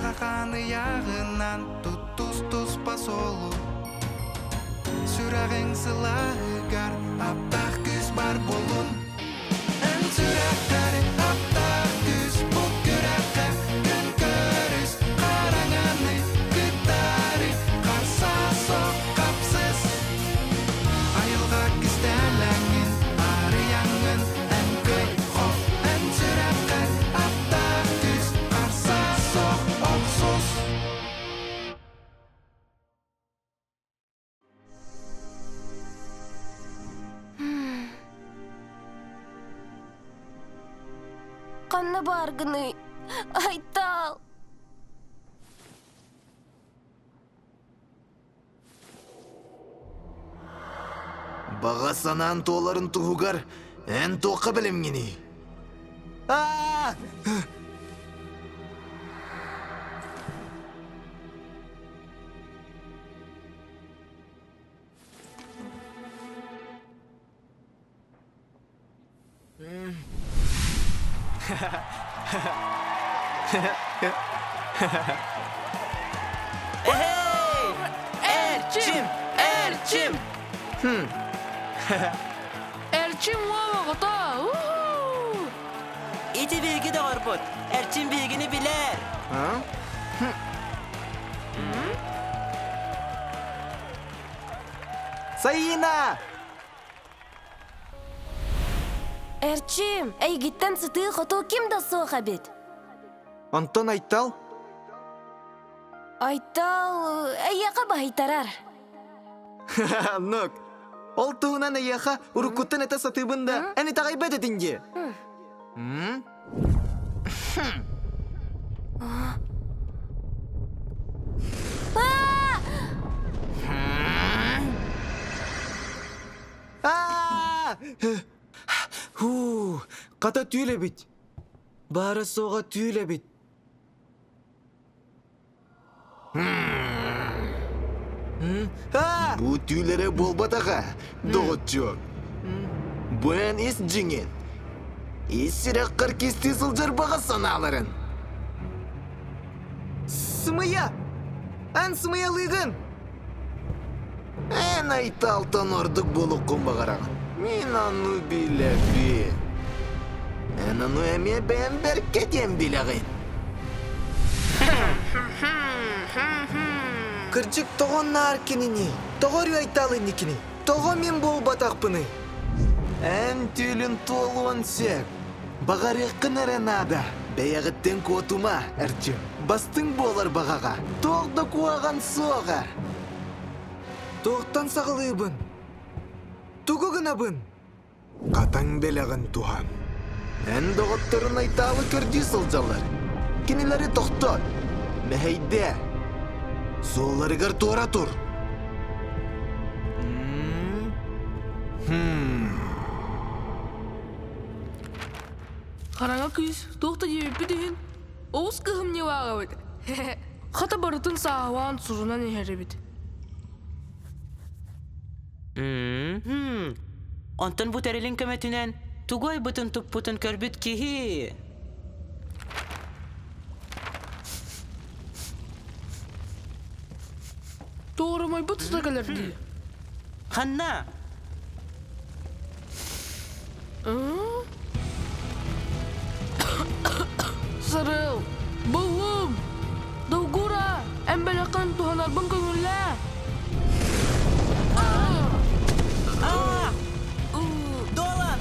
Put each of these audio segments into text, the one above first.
Айылҕа хаан ыйааҕынан туттус туспа суолу Сүрэҕиҥ сылааһыгар аптаах күүс бар буоллун Эн сүрэххэр аптаах күүс бу күрэххэ күн көрүс хараҥаны кытары харса суох хапсыс Айылҕа кистэлэҥин арыйаҥҥын эн кый хох эн сүрэххэр аптаах күүс харса суох охсус Ханна бааргыный? Айтаал! Баҕа санаан туоларын туһугар эн туохха бэлэмҥиний? Аа! Эй! Эрчим! Эрчим! Эрчим уол оҕото! Уху! Ити биһиги доҕорбут. Эрчим биһигини билэр. Саина! Эрчим, эйгиттэн сытыы-хотуу ким да суох эбит. Онтон Айтал? Айтал эйиэхэ баһыйтарар. Нук, ол туһунан эйиэхэ уруккуттан этэ сатыыбын да, эн итэҕэйбэт этиҥ дии. Хуу, хата түүл эбит. Баара-суоҕа түүл эбит. Бу түүл эрэ буолбатаҕа, доҕоччуок. Бу эн ис дьиҥин, ис сүрэххэр кистии сылдьар баҕа санааларын. Сымыйа! Эн сымыйалыыгын! Эн Айталтан ордук буолуоххун баҕараҕын. Мин ону билэбин. Эн ону эмиэ бэйэм бэркэ диэн билэҕин. Кырдьык тоҕо наар кинини, тоҕо өрүү Айтал инникини, тоҕо мин буолбатахпыный? Эн түүлүн туолуон сөп. Баҕарыаххын эрэ наада. Бэйэҕиттэн куотума, Эрчим. Бастыҥ буолар баҕаҕа. Туох да куһаҕан суоҕа. Туохтан саҕалыыбын? Тугу гынабын? Хатаҥ бэлэҕин туһан. Эн доҕотторун Айтаалы көрдүү сылдьаллар. Кинилэри тохтот. Мэһэйдээ. Суолларыгар туора тур. Хараҥа күүс туох да диэбиппит иһин, оҕус кыһымньылаах эбит. Хата барытын сааһылаан сурунан иһэр эбит. Онтон бу тэрилин көмөтүнэн тугу айбытын-туппутун көрбүт киһи. Туорумайбыт сыта кэлэр дии. Ханна? Сарыл, буллум! Долгура, эн бэлэххин туһанарбын көҥүллээ! Аа! Долан!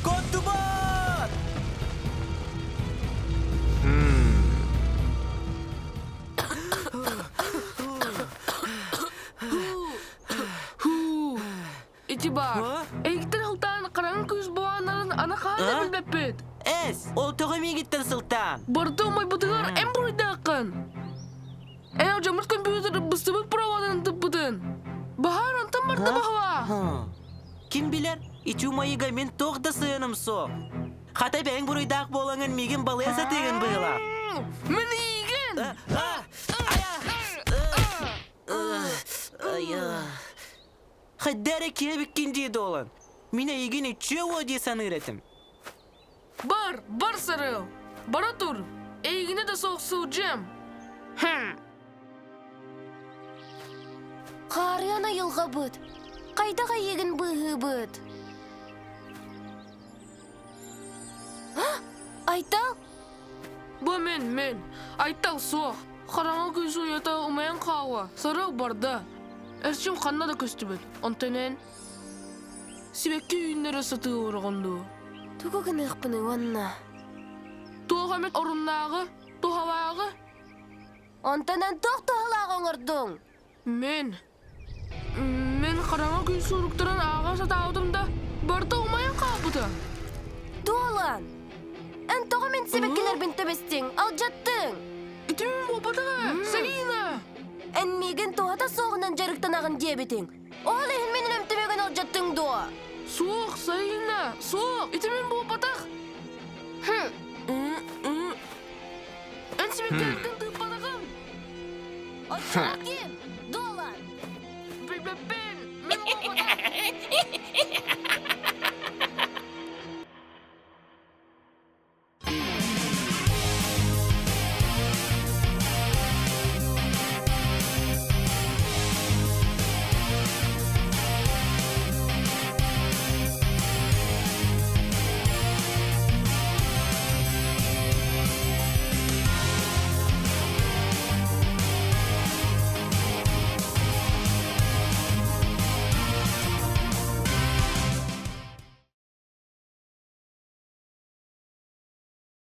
Коттубат! Һуу, ити баар. Эйигиттэн сылтаан хараҥа күүс буолааннарын аны хаһан да билбэппит. Эс, ол тоҕо миигиттэн сылтаан? Барыта умайбытыгар эн буруйдааххын. Эн алдьаммыт компьютер быстыбыт проводын тыппытын. Баһаар онтон барда баһыла. Ким билэр, ити умайыга мин туох да сыаным суох. Хата бэйэҥ буруйдаах буолаҥын миигин балыйа сатыыгын быһыылаах. Мин иигин! Хайда эрэ киэбиккин дии дуолан. Мин эйигин үчүө уо дии саныыр этим. Бар, бар сарыал! Бара тур! Эйигинэ да суох сылдьыам. Хм. Хаарыан айылҕабыт, хайдах эйигин быыһыыбыт? Айтал? Бу мин, мин. Айтал суох. Хараҥа күүс уйата умайан хаалла, сарыал барда. Эрчим ханна да көстүбэт. Онтон эн сибэкки үүннэрэ сатыы олороҕун дуу? Тугу гыныахпыный уонна? Туох эмит оруннааҕы, туһалааҕы? Онтон эн туох туһалаах оҥордуҥ? Мин Мин хараҥа күн сууруктарын ааҕа сатаабытым да, барыта умайан хаалбыта. Дуолан! Эн тоҕо мин сибэккилэрбин тэбистиҥ, алдьаттыҥ? Ити мин буолбатах ээ, Сарина! Эн миигин туһата суоҕунан дьарыктанаҕын диэбитиҥ. Ол иһин мин өлөмтөмөгүн алдьаттыҥ дуо? Суох, Сарина, суох, ити мин буолбатах. Хм. Эн сибэккилэргин тыыппатаҕым. Оччоҕо ким? Дуолан! Билбэппин, мин буолбатах.